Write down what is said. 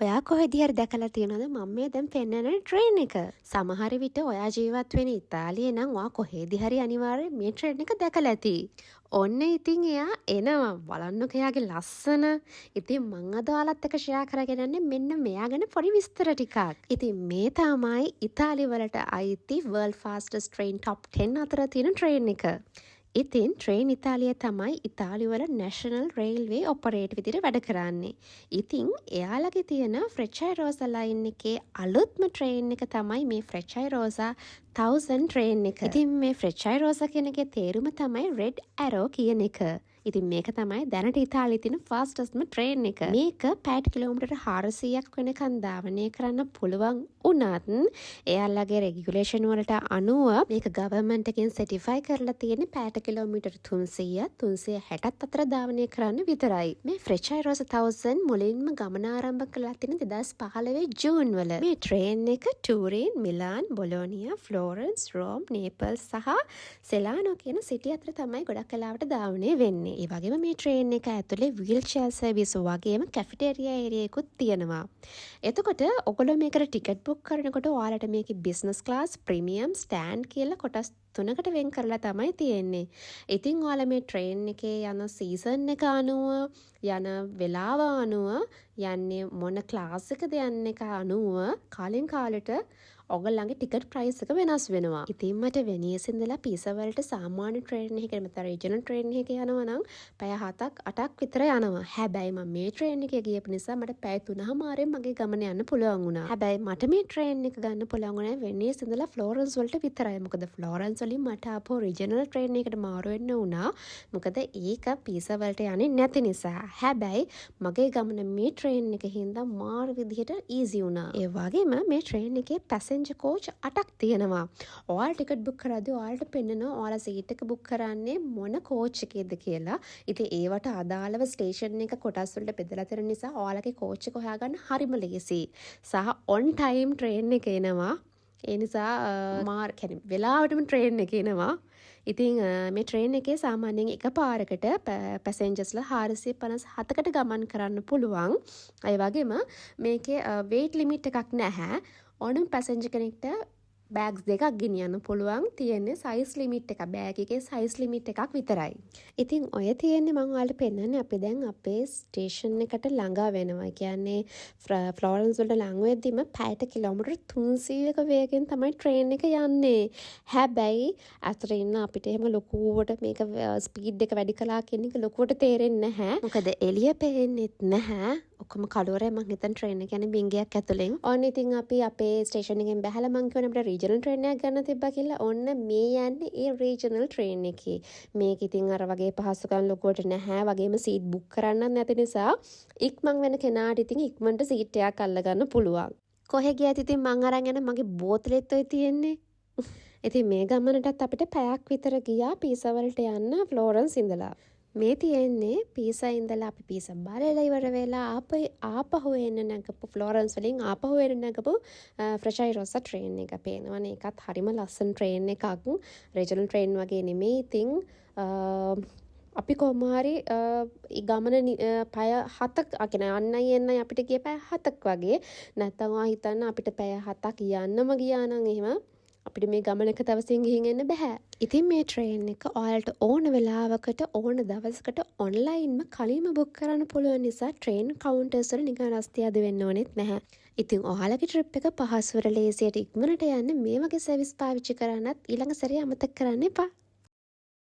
ඔයා කොහෙදි හරි දැකලා තියෙනවද මම මේ දැන් පෙන්නන ට්‍රේන් එක? සමහර විට ඔයා ජීවත් වෙන ඉතාලියේ නම් ඔයා කොහෙදි හරි අනිවාර්යෙන් මේ ට්‍රේන් එක දැකලා ඇති. ඔන්න ඉතින් එයා එනවා. බලන්නකෝ එයාගේ ලස්සන. ඉතින් මං අද ඔයාලත් එක්ක ෂෙයා කරගෙන යන්නේ මෙන්න මෙයා ගැන පොඩි විස්තර ටිකක්. ඉතින් මේ තමයි ඉතාලි වලට අයිති World Fastest Train Top 10 අතර තියෙන ට්‍රේන් එක. ඉතින් ට්‍රේන් ඉතාලිය තමයි ඉතාලි වල නැෂනල් රේල්වේ ඔපරේටර් විදිහට වැඩ කරන්නේ. ඉතින් එයාලගේ තියෙන ෆ්‍රෙචාරෝසා ලයින් එකේ අලුත්ම ට්‍රේන් එක තමයි මේ ෆ්‍රෙචාරෝසා 1000 ට්‍රේන් එක. ඉතින් මේ ෆ්‍රෙචාරෝසා කියන එකේ තේරුම තමයි රෙඩ් ඇරෝ කියන එක. ඉතින් මේක තමයි දැනට ඉතාලියේ තියෙන ෆාස්ටස්ට්ම ට්‍රේන් එක. මේක පැයට කිලෝමීටර් 400ක් වෙනකන් ධාවනය කරන්න පුළුවන් වුණත්, එයාලගේ රෙගියුලේෂන් වලට අනුව මේක ගවර්න්මන්ට් එකෙන් සර්ටිෆයි කරලා තියෙන පැයට කිලෝමීටර් 300 360ත් අතර ධාවනය කරන්න විතරයි. මේ ෆ්‍රෙචාරෝසා 1000 මුලින්ම ගමන ආරම්භ කරලා තියෙන 2015 ජූන් වල. මේ ට්‍රේන් එක ටූරින්, මිලාන්, බොලෝනියා, ෆ්ලෝරන්ස්, රෝම්, නේපල්ස් සහ සෙලානෝ කියන සිටි අතර තමයි ගොඩක් වෙලාවට ධාවනය වෙන්නේ. ඒ වගේම මේ ට්‍රේන් එක ඇතුලේ වීල් චෙයාර් සර්විස් වගේම කැෆිටේරියා ඒරියා එකකුත් තියෙනවා. එතකොට ඔයගොල්ලෝ මේකට ටිකට් බුක් කරනකොට ඔයාලට මේකේ බිස්නස් ක්ලාස්, ප්‍රීමියම්, ස්ටෑන්ඩඩ් කියලා කොටස් තුනකට වෙන් කරලා තමයි තියෙන්නේ. ඉතින් ඔයාලා මේ ට්‍රේන් එකේ යන සීසන් එක අනුව, යන වෙලාව අනුව, යන්නේ මොන ක්ලාස් එකද යන්න එක අනුව කාලෙන් කාලෙට ඔයගොල්ලන්ගේ ටිකට් ප්‍රයිස් එක වෙනස් වෙනවා. ඉතින් මට වෙනීස් ඉඳලා පීසා වලට සාමාන්‍ය ට්‍රේන් එකක, නැත්නම් රීජනල් ට්‍රේන් එකක යනවා නම් පැය 7ක් 8ක් විතර යනවා. හැබැයි මම මේ ට්‍රේන් එකේ ගියපු නිසා මට පැය 3.5න් මගේ ගමන යන්න පුළුවන් වුණා. හැබැයි මට මේ ට්‍රේන් එක ගන්න පුළුවන් වුණේ වෙනීස් ඉඳලා ෆ්ලෝරන්ස් වලට විතරයි. මොකද ෆ්ලෝරන්ස් වලින් මට ආපහු රීජනල් ට්‍රේන් එකකට මාරු වෙන්න වුණා. මොකද ඒක පීසා වලට යන්නේ නැති නිසා. හැබැයි මගේ ගමන මේ ට්‍රේන් එක හින්දා මාර විදිහට ඊසි වුණා. ඒ වගේම මේ ට්‍රේන් එකේ පැසෙන්ජර් කෝච් 8ක් තියෙනවා. ඔයාලා ටිකට් බුක් කරද්දී ඔයාලට පෙන්නනවා ඔයාලා සීට් එක බුක් කරන්නේ මොන කෝච් එකේද කියලා. ඉතින් ඒවට අදාළව ස්ටේෂන් එක කොටස් වලට බෙදලා තියෙන නිසා ඔයාලගේ කෝච් එක හොයාගන්න හරිම ලේසියි. සහ ඔන් ටයිම් ට්‍රේන් එක එනවා. ඒ නිසා මාර් කියන්නේ වෙලාවටම ට්‍රේන් එක එනවා. ඉතින් මේ ට්‍රේන් එකේ සාමාන්‍යයෙන් එක පාරකට පැසෙන්ජර්ස්ලා 457කට ගමන් කරන්න පුළුවන්. ඒ වගේම මේකේ වේට් ලිමිට් එකක් නැහැ. ඕනම පැසෙන්ජර් කෙනෙක්ට බෑග්ස් දෙකක් ගෙනියන්න පුළුවන්. තියෙන්නේ සයිස් ලිමිට් එකක්. බෑග් එකේ සයිස් ලිමිට් එකක් විතරයි. ඉතින් ඔය තියෙන්නේ මං ඔයාලට පෙන්නන්නේ අපි දැන් අපේ ස්ටේෂන් එකට ළඟා වෙනවා. ඒ කියන්නේ ෆ්ලෝරන්ස් වලට ලං වෙද්දිම පැයට කිලෝමීටර් 300ක වේගෙන් තමයි ට්‍රේන් එක යන්නේ. හැබැයි අතර ඉන්න අපිට එහෙම ලොකුවට මේක ස්පීඩ් එක වැඩි කළා කියන එක ලොකුවට තේරෙන්නේ නැහැ. මොකද එළිය පේන්නෙත් නැහැ. ඔක්කොම කළුවරයි. මං හිතන්නේ ට්‍රේන් එක යන්නේ බිංගයක් ඇතුලෙන්. ඔන්න ඉතින් අපි අපේ ස්ටේෂන් එකෙන් බැහැලා මං කිව්වනේ අපිට රීජනල් ට්‍රේන් එකක් ගන්න තිබ්බා කියලා. ඔන්න මේ යන්නේ ඒ රීජනල් ට්‍රේන් එකේ. මේක ඉතින් අර වගේ පහසුකම් ලොකුවට නැහැ. වගේම සීට් බුක් කරන්නත් නැති නිසා ඉක්මන් වෙන කෙනාට ඉතින් ඉක්මනට සීට් එකක් අල්ලගන්න පුළුවන්. කොහෙ ගියත් ඉතින් මං අරන් යන මගේ බෝතලෙත් ඔය තියෙන්නේ. ඉතින් මේ ගමනටත් අපිට පැයක් විතර ගියා පීසා වලට යන්න ෆ්ලෝරන්ස් ඉඳලා. මේ තියෙන්නේ පීසා ඉඳලා අපි පීසා බලලා ඉවර වෙලා ආපහු එන්න නැගපු, ෆ්ලෝරන්ස් වලින් ආපහු එන්න නැගපු ෆ්‍රෙචාරෝසා ට්‍රේන් එක. පේනවනේ, ඒකත් හරිම ලස්සන ට්‍රේන් එකක්. රීජනල් ට්‍රේන් වගේ නෙමෙයි. ඉතින් අපි කොහොම හරි ගමන පැය 7ක්, ඒ කියන්නේ යන්නයි එන්නයි අපිට ගියේ පැය 7ක් වගේ. නැත්තම් ඔයා හිතන්න අපිට පැය 7ක් යන්නම ගියා නම් එහෙම අපිට මේ ගමන එක දවසින් ගිහින් එන්න බැහැ. ඉතින් මේ ට්‍රේන් එක ඔයාලට ඕන වෙලාවකට ඕන දවසකට ඔන්ලයින්ම කලින්ම බුක් කරන්න පුළුවන් නිසා ට්‍රේන් කවුන්ටර්ස් වල නිකන් රස්තියාදු වෙන්න ඕනෙත් නැහැ. ඉතින් ඔයාලගේ ට්‍රිප් එක පහසුවට, ලේසියට, ඉක්මනට යන්න මේ වගේ සර්විස් පාවිච්චි කරන්නත් ඊළඟ සැරේ අමතක කරන්න එපා.